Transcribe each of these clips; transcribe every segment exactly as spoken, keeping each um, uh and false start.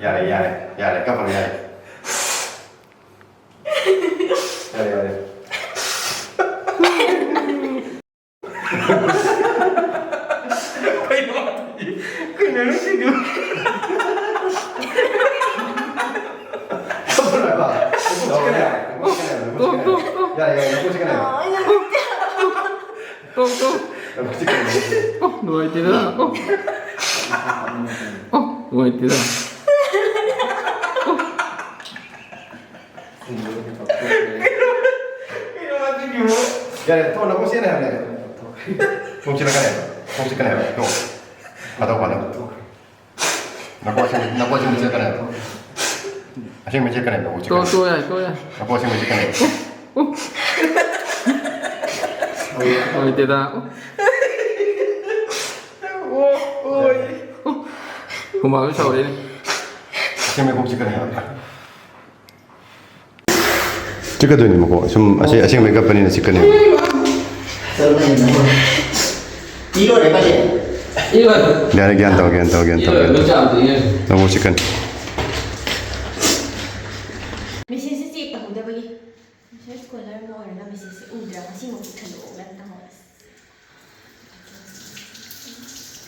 ꯌꯥꯔꯦ, ꯌꯥꯔꯦ, ꯌꯥꯔꯦ, ꯀꯞꯄꯅꯨ, ꯌꯥꯔꯦ꯫ ꯌꯥꯔꯦ, ꯌꯥꯔꯦ꯫ ꯀꯩꯅꯣ? ꯀꯩꯅꯣ ꯅꯪ ꯁꯤꯗꯨ? ꯀꯞꯄꯅꯨ ꯍꯥꯏꯕ꯫ ꯌꯥꯔꯦ, ꯌꯥꯔꯦ, ꯌꯥꯔꯦ, ꯌꯥꯔꯦ꯫ ꯇꯣꯛ, ꯇꯣꯛ꯫ ꯑꯣ, ꯅꯨꯡꯉꯥꯏꯇꯦꯗ꯫ ꯑꯣ꯫ ꯑꯣ, ꯅꯨꯡꯉꯥꯏꯇꯦꯗ꯫ ꯌꯥꯔꯦ, ꯊꯣꯛꯑꯣ, ꯅꯀꯣꯛ ꯆꯤꯛꯀꯅꯤ ꯍꯥꯏꯕꯅꯦ꯫ ꯈꯣꯡ ꯆꯤꯛꯀꯅꯤ ꯍꯥꯏꯕ꯫ ꯈꯣꯡ ꯆꯤꯛꯀꯅꯤ ꯍꯥꯏꯕ꯫ ꯊꯣꯛꯑꯣ꯫ ꯐꯥꯗꯧ, ꯐꯥꯗꯧ꯫ ꯅꯀꯣꯛ ꯑꯁꯦꯡꯕ, ꯅꯀꯣꯛ ꯑꯁꯦꯡꯕ ꯆꯤꯛꯀꯅꯤ ꯍꯥꯏꯕ꯫ ꯑꯁꯦꯡꯕ ꯆꯤꯛꯀꯅꯤ ꯍꯥꯏꯕ, ꯅꯀꯣꯛ ꯇꯣꯛꯑꯣ, ꯆꯤꯛꯀꯅꯤ꯫ ꯇꯣꯛꯑꯣ, ꯌꯥꯔꯦ, ꯇꯣꯛꯑꯣ, ꯌꯥꯔꯦ꯫ ꯅꯀꯣꯛ ꯑꯁꯦꯡꯕ ꯆꯤꯛꯀꯅꯤ ꯍꯥꯏꯕ꯫ ꯅꯨꯡꯉꯥꯏꯇꯦꯗ꯫ ꯍꯨꯃꯥꯡꯁꯨ ꯁꯧꯔꯦꯅꯦ꯫ ꯑꯁꯦꯡꯕ ꯅꯀꯣꯛ ꯆꯤꯛꯀꯅꯤ ꯍꯥꯏꯕ꯫ ꯆꯤꯛꯀꯗꯣꯏꯅꯦꯕꯀꯣ꯫ ꯁꯨꯝ ꯑꯁꯤ ꯑꯁꯦꯡꯕꯩ ꯀꯞꯄꯅꯤꯅ ꯆꯤꯛꯀꯅꯦꯕ꯫ ꯌꯥꯔꯦ, ꯒ꯭ꯌꯥꯟ ꯇꯧ, ꯒ꯭ꯌꯥꯟ ꯇꯧ, ꯒ꯭ꯌꯥꯟ ꯇꯧ, ꯒ꯭ꯌꯥꯟ ꯇꯧ꯫ ꯅꯀꯣꯛ ꯆꯤꯛꯀꯅꯤ꯫ ꯃꯦꯁꯦꯖꯁꯦ ꯆꯦꯛ ꯇꯧꯍꯧꯗꯕꯒꯤ꯫ ꯃꯦꯁꯦꯖ ꯁ꯭ꯀꯣꯂꯔ ꯑꯃ ꯑꯣꯏꯔꯒ ꯃꯦꯁꯦꯖꯁꯦ ꯎꯗ꯭ꯔꯕ ꯉꯁꯤꯃꯛ ꯄꯤꯈꯠꯂꯛꯑꯣ ꯀꯥꯏꯅ ꯇꯧꯍꯧꯔꯁꯤ꯫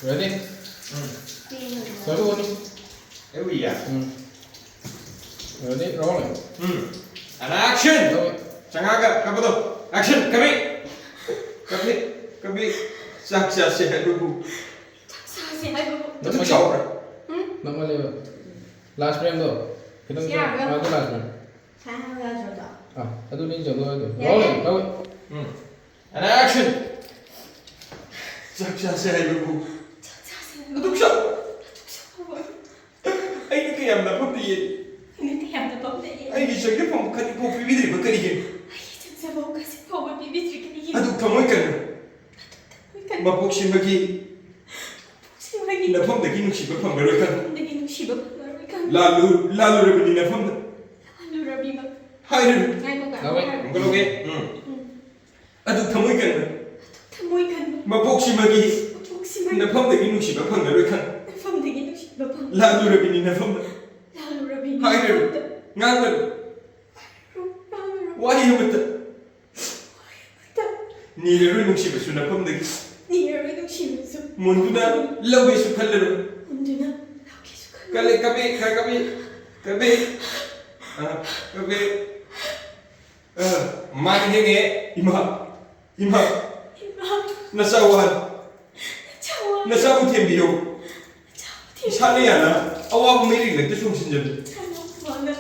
Ready? ꯎꯝ꯫ ꯆꯠꯂꯨ, ꯆꯠꯂꯨ꯫ ꯑꯦ, ꯎꯏꯌꯦ꯫ ꯎꯝ꯫ Ready? Rolling. Um. And action! Rolling. ꯆꯪꯉꯛꯑꯒ ꯀꯞꯄꯗꯣ꯫ Action! ꯀꯞꯄꯤ! ꯀꯞꯄꯤ! ꯀꯞꯄꯤ! ꯆꯥꯛ ꯆꯥꯁꯦ ꯍꯥꯏꯕꯕꯨ꯫ ꯆꯥꯛ ꯆꯥꯁꯦ ꯍꯥꯏꯕꯕꯨ꯫ ꯅꯪ ꯆꯥꯎꯕ꯭ꯔꯥ? ꯎꯝ? ꯅꯪ ꯃꯥꯜꯂꯦꯕ꯫ Last frame ꯗꯣ꯫ ꯈꯤꯇꯪ ꯁꯤ ꯌꯥꯕ꯭ꯔꯥ? ꯆꯥꯎ-, ꯑꯗꯨ last frame꯫ ꯁꯥꯏ ꯍꯥꯏꯕ ꯌꯥꯗ꯭ꯔꯣ ꯑꯗꯣ? ꯑꯥ, ꯑꯗꯨꯅꯤ ꯆꯠꯂꯣ ꯍꯥꯏꯗꯣ꯫ ꯌꯥꯔꯦ꯫ Rolling, rolling. Um. And action! ꯆꯥꯛ ꯆꯥꯁꯦ ꯍꯥꯏꯕꯕꯨ꯫ ꯆꯥꯛ ꯆꯥꯁꯦ ꯍꯥꯏꯕꯕꯨ꯫ ꯑꯗꯨꯛ ꯆꯥꯎ-, ꯑꯗꯨꯛ ꯆꯥꯎꯕ꯫ ꯑꯩꯅ ꯀꯌꯥꯝ ꯅꯐꯝꯗ ꯌꯦꯠꯂꯤ꯫ ꯑꯩꯅ ꯀꯌꯥꯝ ꯅꯐꯝꯗ ꯌꯦꯠꯂꯤ꯫ ꯑꯩꯒꯤ ꯆꯪꯖꯐꯝ ꯈꯖꯤꯛ ꯐꯥꯎ ꯄꯤꯕꯤꯗ꯭ꯔꯤꯕ ꯀꯔꯤꯒꯤꯅꯣ? ꯑꯩꯒꯤ ꯆꯪꯖꯐꯝ ꯈꯖꯤꯛ ꯐꯥꯎꯕ ꯄꯤꯕꯤꯗ꯭ꯔꯤ ꯀꯔꯤꯒꯤꯅꯣ? ꯑꯗꯨꯛ ꯊꯃꯣꯏ ꯀꯟꯕ꯫ ꯑꯗꯨꯛ ꯊꯃꯣꯏ ꯀꯟꯕ꯫ ꯃꯄꯣꯛꯁꯤꯃꯒꯤ꯫ ꯃꯄꯣꯛꯁꯤꯃꯒꯤ꯫ ꯅꯐꯝꯗꯒꯤ ꯅꯨꯡꯁꯤꯕ ꯐꯪꯂꯔꯣꯏ ꯈꯪ꯫ ꯅꯐꯝꯗꯒꯤ ꯅꯨꯡꯁꯤꯕ ꯐꯪꯂꯔꯣꯏ ꯈꯪ꯫ ꯂꯥꯜꯂꯨ-, ꯂꯥꯜꯂꯨꯔꯕꯅꯤ ꯅꯐꯝꯗ꯫ ꯂꯥꯜꯂꯨꯔꯕꯤꯃꯛ꯫ ꯍꯥꯏꯔꯨ꯫ ꯉꯥꯏꯈꯣ, ꯉꯥꯏꯈꯣ, ꯂꯧꯋꯦ꯫ ꯍꯥꯏꯔꯨ꯫ ꯑꯃꯨꯛꯀ ꯂꯧꯒꯦ꯫ ꯎꯝ꯫ ꯎꯝ꯫ ꯑꯗꯨꯛ ꯊꯃꯣꯏ ꯀꯟꯕ꯫ ꯑꯗꯨꯛ ꯊꯃꯣꯏ ꯀꯟꯕ꯫ ꯃꯄꯣꯛꯁꯤꯃꯒꯤ꯫ ꯃꯄꯣꯛꯁꯤꯃꯒꯤ꯫ ꯅꯐꯝꯗꯒꯤ ꯅꯨꯡꯁꯤꯕ ꯐꯪꯂꯔꯣꯏ ꯈꯪ꯫ ꯅꯐꯝꯗꯒꯤ ꯅꯨꯡꯁꯤꯕ ꯂꯥꯜꯂꯨꯔꯕꯤꯅꯤ ꯅꯐꯝꯗ꯫ ꯂꯥꯜꯂꯨꯔꯕꯤꯅꯤ ꯍꯥꯏꯔꯨꯔꯕꯤ꯫ ꯅꯐꯝꯗ꯫ ꯉꯥꯡꯂꯨꯔꯕꯤ꯫ ꯉꯥꯡꯂꯨꯔꯕꯤ꯫ ꯋꯥꯍꯩ ꯑꯃꯠꯇ꯫ ꯋꯥꯍꯩ ꯑꯃꯠꯇ꯫ ꯅꯤꯔꯔꯣꯏ ꯅꯨꯡꯁꯤꯕꯁꯨ ꯅꯐꯝꯗꯒꯤ꯫ ꯅꯤꯔꯔꯣꯏ ꯅꯨꯡꯁꯤꯕꯁꯨ꯫ ꯃꯨꯟꯗꯨꯅ ꯂꯧꯒꯦꯁꯨ ꯈꯜꯂꯔꯣꯏ꯫ ꯃꯨꯟꯗꯨꯅ ꯂꯧꯒꯦꯁꯨ ꯈꯜꯂꯔꯣꯏ꯫ ꯀꯜꯂꯦ ꯀꯕꯤ ꯀꯕꯤ ꯀꯕꯤ꯫ ꯑ, ꯀꯕꯤ꯫ ꯑ, ꯃꯥꯏ ꯌꯦꯡꯉꯦ꯫ ꯏꯃꯥ꯫ ꯏꯃꯥ꯫ ꯏꯃꯥ꯫ ꯅꯆꯥ ꯋꯥꯔꯦ꯫ ꯅꯆꯥ ꯋꯥꯔꯦ꯫ ꯅꯆꯥꯕꯨ ꯊꯦꯝꯕꯤꯌꯨ꯫ ꯅꯆꯥꯕꯨ ꯊꯦꯝꯕꯤꯌꯨ꯫ ꯏꯁꯥꯅ ꯌꯥꯅ ꯑꯋꯥꯕ ꯃꯩꯔꯤꯛꯂꯛꯇ ꯆꯣꯡꯁꯤꯟꯖꯕꯅꯤ꯫ ꯏꯁꯥꯅ ꯌꯥꯅ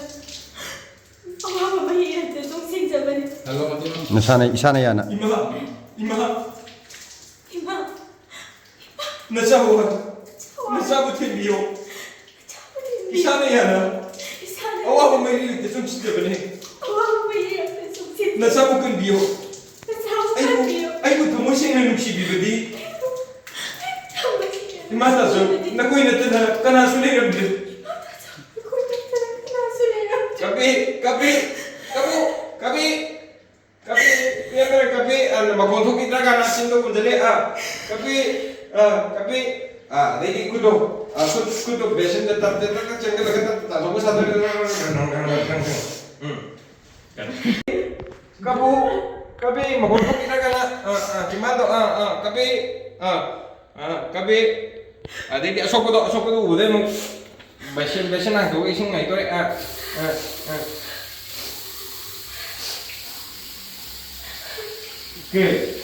ꯑꯋꯥꯕ ꯃꯩꯔꯤꯛꯂꯛꯇ ꯆꯣꯡꯁꯤꯟꯖꯕꯅꯤ꯫ ꯍꯜꯂꯣ, ꯃꯇꯦꯡ꯫ ꯅꯁꯥꯅ, ꯏꯁꯥꯅ ꯌꯥꯅ꯫ ꯏꯃꯥ꯫ ꯏꯃꯥ꯫ ꯏꯃꯥ꯫ ꯅꯆꯥ ꯋꯥꯔꯦ꯫ ꯅꯆꯥ ꯋꯥꯔꯦ꯫ ꯅꯆꯥꯕꯨ ꯊꯦꯝꯕꯤꯌꯨ꯫ ꯅꯆꯥꯕꯨ ꯊꯦꯝꯕꯤꯌꯨ꯫ ꯏꯁꯥꯅ ꯌꯥꯅ ꯏꯁꯥꯅ ꯑꯋꯥꯕ ꯃꯩꯔꯤꯛꯇ ꯆꯣꯡꯁꯤꯟꯖꯕꯅꯦ꯫ ꯑꯋꯥꯕ ꯃꯩꯔꯤꯛꯇ ꯆꯣꯡꯁꯤꯟ-꯫ ꯅꯆꯥꯕꯨ ꯀꯟꯕꯤꯌꯨ꯫ ꯅꯆꯥꯕꯨ ꯑꯩꯕꯨ, ꯀꯟꯕꯤꯌꯨ꯫ ꯑꯩꯕꯨ ꯊꯃꯣꯏ ꯁꯦꯡꯅ ꯅꯨꯡꯁꯤꯕꯤꯕꯗꯤ꯫ ꯑꯩꯕꯨ ꯊꯃꯣꯏ ꯁꯦꯡꯅ ꯏꯃꯥ ꯇꯥꯆꯧ, ꯅꯨꯡꯁꯤꯕꯤꯕꯗꯤ꯫ ꯅꯈꯣꯏ ꯅꯠꯇꯅ ꯀꯅꯥꯁꯨ ꯂꯩꯔꯝꯗꯦ꯫ ꯏꯃꯥ ꯇꯥꯆꯧ, ꯅꯈꯣꯏ ꯅꯠꯇꯅ ꯀꯅꯥꯁꯨ ꯂꯩꯔꯝꯗꯦ꯫ ꯀꯕꯤ, ꯀꯕꯤ, ꯀꯕꯨ, ꯀꯕꯤ꯫ ꯀꯕꯤ, ꯄꯦꯟꯗ꯭ꯔꯦ, ꯀꯕꯤ, ꯑ, ꯃꯈꯣꯟ ꯊꯣꯛꯈꯤꯗ꯭ꯔꯀꯥꯟꯗ ꯆꯤꯟꯗꯣ ꯈꯨꯝꯖꯤꯜꯂꯦ, ꯑ, ꯀꯕꯤ, ꯑ, ꯀꯕꯤ, ꯑ, ꯑꯗꯩꯗꯤ ꯈꯨꯠꯇꯣ, ꯑ, ꯈꯨꯠ, ꯈꯨꯠꯇꯣ ꯕꯦꯁꯤꯟꯗ ꯇꯞ, ꯇꯞ, ꯇꯞ, ꯇꯞ ꯆꯪꯁꯤꯜꯂꯒ ꯇꯞ, ꯇꯞ ꯇꯥꯊꯣꯛꯄ ꯁꯥꯗꯣꯏꯅꯦ꯫ ꯎꯝ꯫ ꯀꯕꯨ, ꯀꯕꯤ, ꯃꯈꯣꯟ ꯊꯣꯛꯈꯤꯗ꯭ꯔꯀꯥꯟꯗ, ꯑ, ꯑ, ꯆꯤꯝꯕꯥꯟꯗꯣ, ꯑ, ꯑ, ꯀꯕꯤ, ꯑ, ꯑ, ꯀꯕꯤ, ꯑꯗꯩꯗꯤ ꯑꯁꯣꯛꯄꯗꯣ, ꯑꯁꯣꯛꯄꯗꯣ ꯎꯕꯗꯩ ꯑꯃꯨꯛ ꯕꯦꯁꯤꯟ, ꯕꯦꯁꯤꯟ ꯍꯥꯡꯇꯣꯛꯑꯒ ꯏꯁꯤꯡ ꯍꯩꯗꯣꯔꯦ꯫ ꯑ, ꯑ, ꯑ꯫ ꯀꯦ?